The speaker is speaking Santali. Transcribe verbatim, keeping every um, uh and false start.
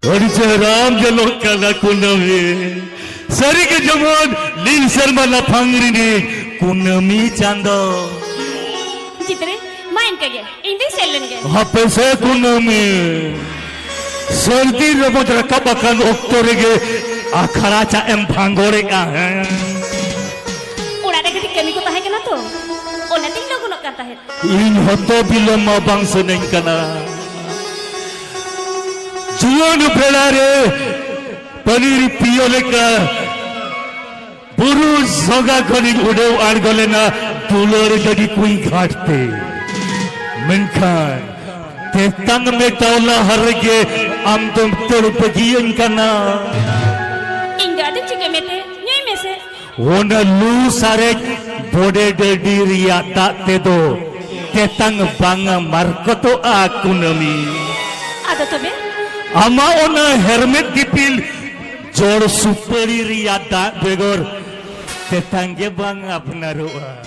ᱟᱹᱰᱤ ᱪᱮᱦᱨᱟᱢ ᱧᱮᱞᱚᱜ ᱠᱟᱱᱟ ᱠᱩᱱᱟᱹᱢᱤ᱾ ᱥᱟᱹᱨᱤᱜᱮ ᱡᱮᱢᱚᱱ ᱱᱤᱞ ᱥᱮᱨᱢᱟ ᱞᱟᱯᱷᱟᱝ ᱨᱤᱱᱤᱡ ᱠᱩᱱᱟᱹᱢᱤ ᱪᱟᱸᱫᱚ᱾ ᱪᱤᱛᱨᱤ, ᱢᱟ ᱤᱱᱠᱟᱹ ᱜᱮ, ᱤᱧ ᱫᱩᱧ ᱥᱮᱱ ᱞᱮᱱ ᱜᱮ᱾ ᱦᱟᱯᱮ ᱥᱮ ᱠᱩᱱᱟᱹᱢᱤ, ᱥᱟᱹᱨᱫᱤ ᱨᱚᱢᱚᱡᱽ ᱨᱟᱠᱟᱵ ᱟᱠᱟᱱ ᱚᱠᱛᱚ ᱨᱮᱜᱮ ᱟᱠᱷᱲᱟ ᱪᱟᱜ ᱮᱢ ᱵᱷᱟᱸᱜᱚᱲᱮᱜᱼᱟ, ᱦᱮᱸ? ᱚᱲᱟᱜ ᱨᱮ ᱠᱟᱹᱴᱤᱡ ᱠᱟᱹᱢᱤ ᱠᱚ ᱛᱟᱦᱮᱸ ᱠᱟᱱᱟ ᱛᱚ, ᱚᱱᱟᱛᱤᱧ ᱞᱚᱜᱚᱱᱚᱜ ᱠᱟᱱ ᱛᱟᱦᱮᱸᱫ᱾ ᱤᱧ ᱦᱚᱸᱛᱚ ᱵᱤᱞᱚᱢ ᱢᱟ ᱵᱟᱝ ᱥᱟᱱᱟᱧ ᱠᱟᱱᱟ᱾ ᱡᱩᱣᱟᱹᱱ ᱵᱮᱲᱟ ᱨᱮ ᱯᱟᱹᱱᱤᱨ ᱯᱤᱭᱳ ᱞᱮᱠᱟ ᱵᱩᱨᱩ ᱥᱚᱸᱜᱟ ᱠᱷᱚᱱᱤᱧ ᱩᱰᱟᱹᱣ ᱟᱬᱜᱚ ᱞᱮᱱᱟ ᱫᱩᱞᱟᱹᱲ ᱰᱟᱹᱰᱤ ᱠᱩᱧ ᱜᱷᱟᱴ ᱛᱮ᱾ ᱢᱮᱱᱠᱷᱟᱱ ᱛᱮᱛᱟᱝ ᱢᱮᱴᱟᱣ ᱞᱟᱦᱟ ᱨᱮᱜᱮ ᱟᱢ ᱫᱚᱢ ᱫᱟᱹᱲ ᱵᱟᱹᱜᱤᱭᱟᱹᱧ ᱠᱟᱱᱟ᱾ ᱤᱧ ᱫᱚ ᱟᱫᱚ ᱪᱤᱠᱟᱹ ᱢᱮᱛᱮ? ᱧᱩᱭ ᱢᱮᱥᱮ᱾ ᱚᱱᱟ ᱞᱩ ᱥᱟᱨᱮᱡ ᱵᱚᱰᱮ ᱰᱟᱹᱰᱤ ᱨᱮᱭᱟᱜ ᱫᱟᱜ ᱛᱮᱫᱚ ᱛᱮᱛᱟᱝ ᱵᱟᱝ ᱢᱟᱨᱠᱚᱛᱚᱜᱼᱟ ᱠᱩᱱᱟᱹᱢᱤ᱾ ᱟᱫᱚ ᱛᱚᱵᱮ? ᱟᱢᱟᱜ ᱚᱱᱟ ᱦᱮᱨᱢᱮᱫ ᱫᱤᱯᱤᱞ ᱡᱚᱲ ᱥᱩᱯᱟᱹᱲᱤ ᱨᱮᱭᱟᱜ ᱫᱟᱜ ᱵᱮᱜᱚᱨ ᱛᱮᱛᱟᱝ ᱜᱮ ᱵᱟᱝ ᱟᱯᱱᱟᱨᱚᱜᱼᱟ᱾